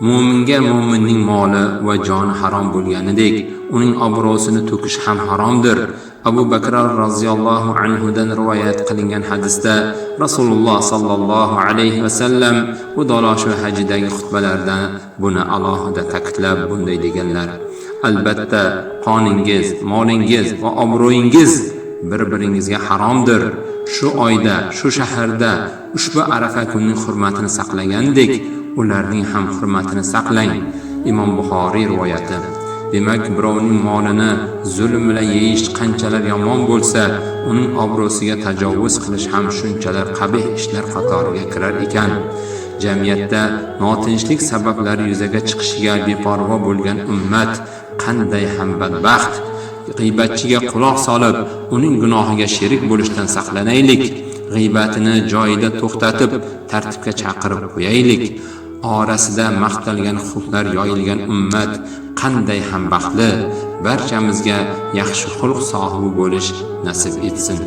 Mo'minga mo'minning moli va joni harom bo'lganidek, uning obro'sini to'kish ham haromdir. Abu Bakr roziyallohu anhudan rivoyat qilingan hadisda Rasululloh sallallohu alayhi va sallam vidolashuv hajidagi xutbalarida buni alohida ta'kidlab bunday deganlar: Albatta, qoningiz, molingiz va obro'yingiz bir-biringizga haromdir. Shu oyda, shu shaharda ushbu Arafa kunining hurmatini saqlagandek, ularning ham hurmatini saqlang. Imom Buxoriy rivoyati. Demak, birovning molini zulm bilan yeyish qanchalar yomon bo'lsa, uning obro'siga tajovuz qilish ham shunchalar qabih ishlar qatoriga kirar ekan. Jamiyatda notinchlik sabablari yuzaga chiqishiga beparvo bo'lgan ummat qanday ham badbaxt. G'iybatchiga quloq solib, uning gunohiga sherik bo'lishdan saqlanaylik. G'iybatini joyida to'xtatib, tartibga chaqirib qo'yaylik. Orasida maqtalgan xulqlar yoyilgan ummat qanday ham baxtli. Barchamizga yaxshi xulq sohibi bo'lish nasib etsin.